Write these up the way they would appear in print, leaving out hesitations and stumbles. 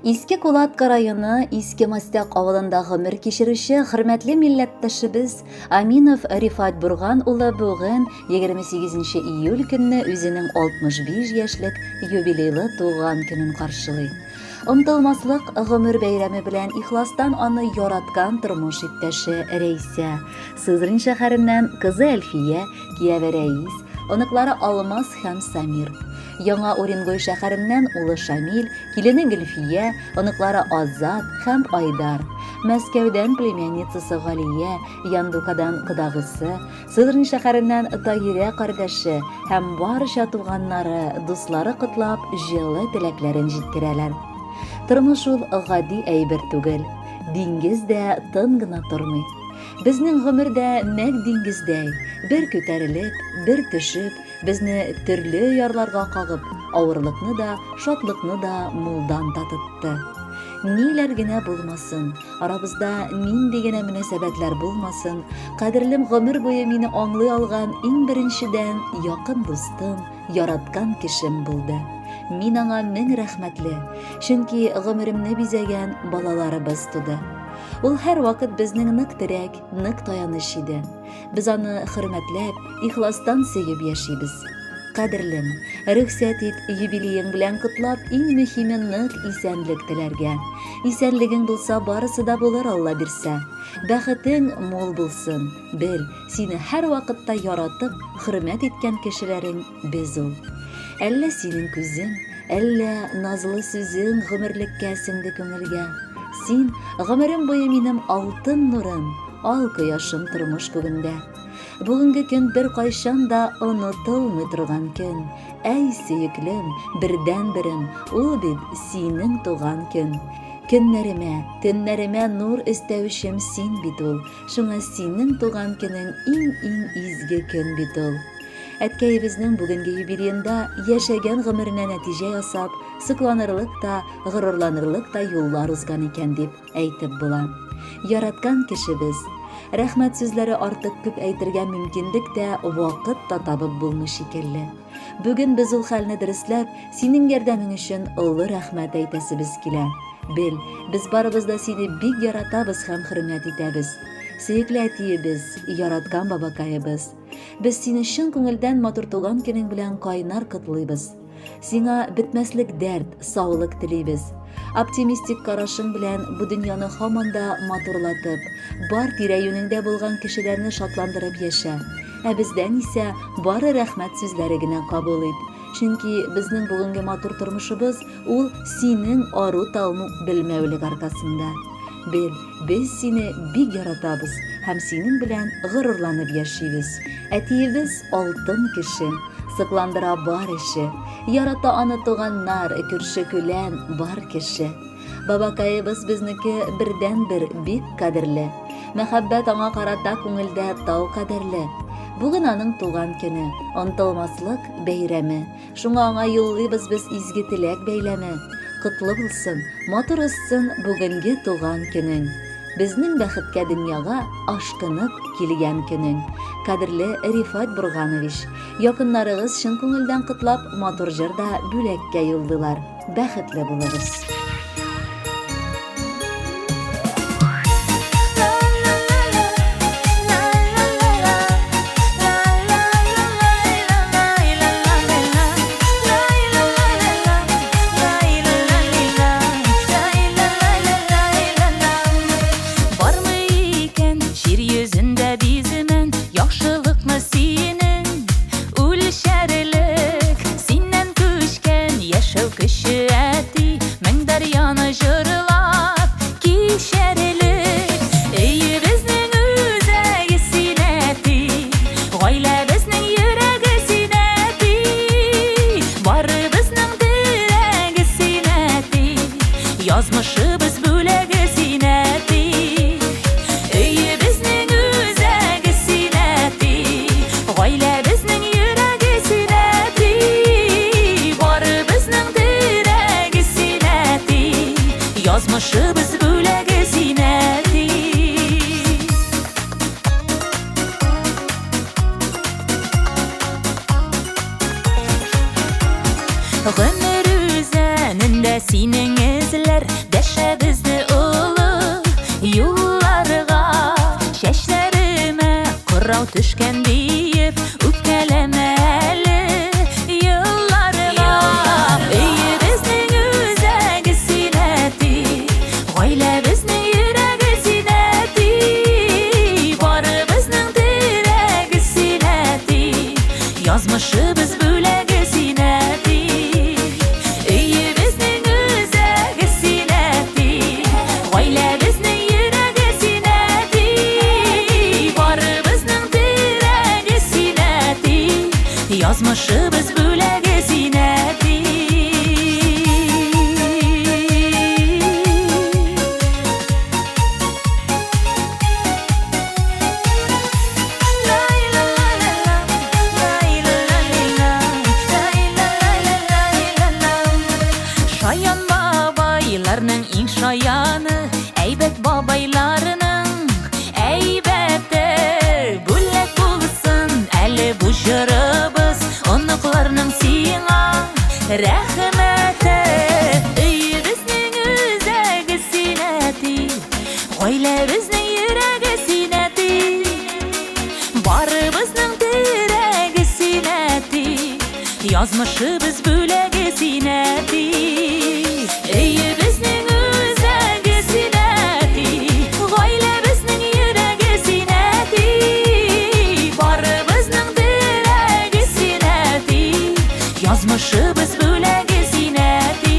Иске Кулатка районы Иске Мостяк авылында гомер кичерүче хөрмәтле милләттәшебез Аминов Рифат Бурган улы бүген 28 июль көнне үзенең 65 яшьлек юбилейлы туган көнен каршылый. Онтылмаслык гомер бәйрәме белән ихластан аны яраткан тормыш иптәше Рәйсә, Сызрань шәһәреннән кызы Әлфия, кияве Рәис, оныклары Алмаз һәм Самир. Яңа Уренгой шәһәреннән улы Шамил, килене Гөлфия, оныклары Азат һәм Айдар. Мәскәүдән племянницасы Галия, Яндукадан кодагысы, Сызрань шәһәреннән Таһирә кардәше һәм барча туганнары, дуслары котлап, җылы теләкләрен җиткерәләр. Тормыш ул гади әйбер түгел. Диңгез дә тын гына тормый. Безнең гомер дә нәкъ диңгездәй, бер күтәрелеп, бер төшеп, Безне төрле ярларга кагып, авырлыкны да, шатлыкны да мулдан татытты. Ниләр генә булмасын, арабызда нинди генә мөнәсәбәтләр булмасын, кадерлем гомер буе мине аңлый алган иң беренчедән якын дустым, яраткан кешем булды. Мин аңа мең рәхмәтле, чөнки гомеремне бизәгән балаларыбыз туды. Ул һәрвакыт безнең нык терәк, нык таяныч иде. Без аны хөрмәтләп, ихластан сөеп яшибез. Кадерлем, рөхсәт ит, юбилеең белән котлап, иң мөһиме нык исәнлек теләргә. Исәнлегең булса, барысы да булыр, Алла бирсә. Бәхетең мул булсын. Бел, сине һәрвакытта яратып, хөрмәт иткән кешеләрең без ул. Әллә синең күзең, әллә назлы сүзең гомерлеккә сеңде күңелгә. Син, гомерем буе минем алтын нурым, Ал кояшым тормыш күгендә. Бүгенге көн беркайчан да онытылмый торган көн. Әй, сөеклем, бердәнберем, ул бит синең туган көн. Көннәремә, төннәремә нур өстәүчем син бит ул. Шуңа синең туган көнең иң-иң изге көн бит ул. Әткәебезнең бүгенге юбилеенда яшәгән гомеренә нәтиҗә ясап, сокланырлык та, горурланырлык та юллар узган икән дип әйтеп була. Яраткан кешебез. Рәхмәт сүзләре артык күп әйтергә мөмкинлек тә, вакыт та табып булмый шикелле. Бүген без ул хәлне дөресләп, синең ярдәмең өчен олы рәхмәт әйтәсебез килә. Бел, без барыбыз да сине бик яратабыз һәм хөрмәт итәбез. Сөекле әтиебез, яраткан бабакаебыз. Без сине чын күңелдән матур туган көнең белән кайнар котлыйбыз. Сиңа бетмәслек дәрт, саулык телибез. Оптимистик карашың белән бу дөньяны һаман да матурлатып, бар тирә-юнеңдә булган кешеләрне шатландырып яшә. Ә бездән исә бары рәхмәт сүзләре генә кабул ит. Чөнки безнең бүгенге матур тормышыбыз ул синең ару-талму белмәүлек аркасында. Бел, без сине бик яратабыз һәм синең белән горурланып яшибез. Әтиебез алтын кеше, сокландыра бар эше. Ярата аны туганнар, күрше-күлән, бар кеше. Бабакаебыз безнеке бердәнбер, бик кадерле. Мәхәббәт аңа карата күңелдә тау кадәрле. Бүген аның туган көне, онытылмаслык бәйрәме. Шуңа аңа юллыйбыз без изге теләк бәйләме. Котлы булсын, матур узсын бүгенге туган көнең. Безнең бәхеткә дөньяга ашкынып килгән көнең. Кадерле Рифат Бурганович, якыннарыгыз чын күңелдән котлап, матур җыр да бүләккә юллыйлар. Бәхетле булыгыз! Бармы икән җир йөзендә биземен яхшылыкны синең Үлчәрлек синнән күчкән яшәү көче, әти, мең дәрьяны җырлап кичәрлек. Өебезнең үзәге син, әти, гаиләбезнең йөрәге син, әти, барыбызның терәге син, әти, язмышыбыз бүләге син, әти. Өебезнең үзәге син, әти, Гаиләбезнең йөрәге син, әти, Барыбызның терәге син, әти, Язмышыбыз бүләге син, әти. Гомер үзен Тәнендә синең эзләр, дәшә безне олы юлларга. Чәчләремә кырау төшкән диеп, үпкәләмә әле елларга. Өебезнең үзәге син, әти, гаиләбезнең йөрәге син, әти. Барыбызның терәге син, әти, язмышыбыз бүләге син, әти. Өебезнең үзәге син, әти, гаиләбезнең йөрәге син, әти. Барыбызның терәге син, әти, язмышыбыз бүләге син, әти. Шаян бабайларның иң шаяны, әйбәт бабайларның әйбәте. Бүләк булсын әле бу җырыбыз, оныкларның сиңа рәхмәте. Өебезнең үзәге син, әти, гаиләбезнең йөрәге син, әти. Барыбызның терәге син, әти, язмышыбыз бүләге син, әти. Өебезнең үзәге син, әти, гаиләбезнең йөрәге син, әти. Барыбызның терәге син, әти, язмышыбыз бүләге син, әти.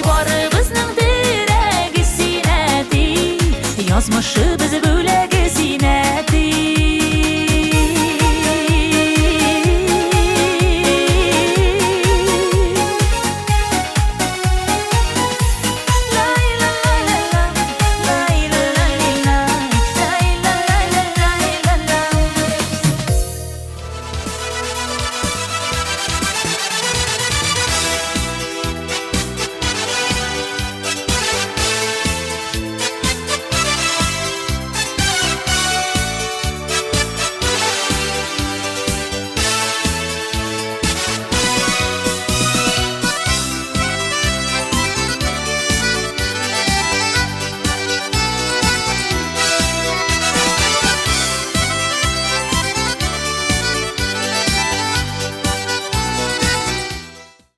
Барыбызның терәге син, әти, язмышыбыз бүләге.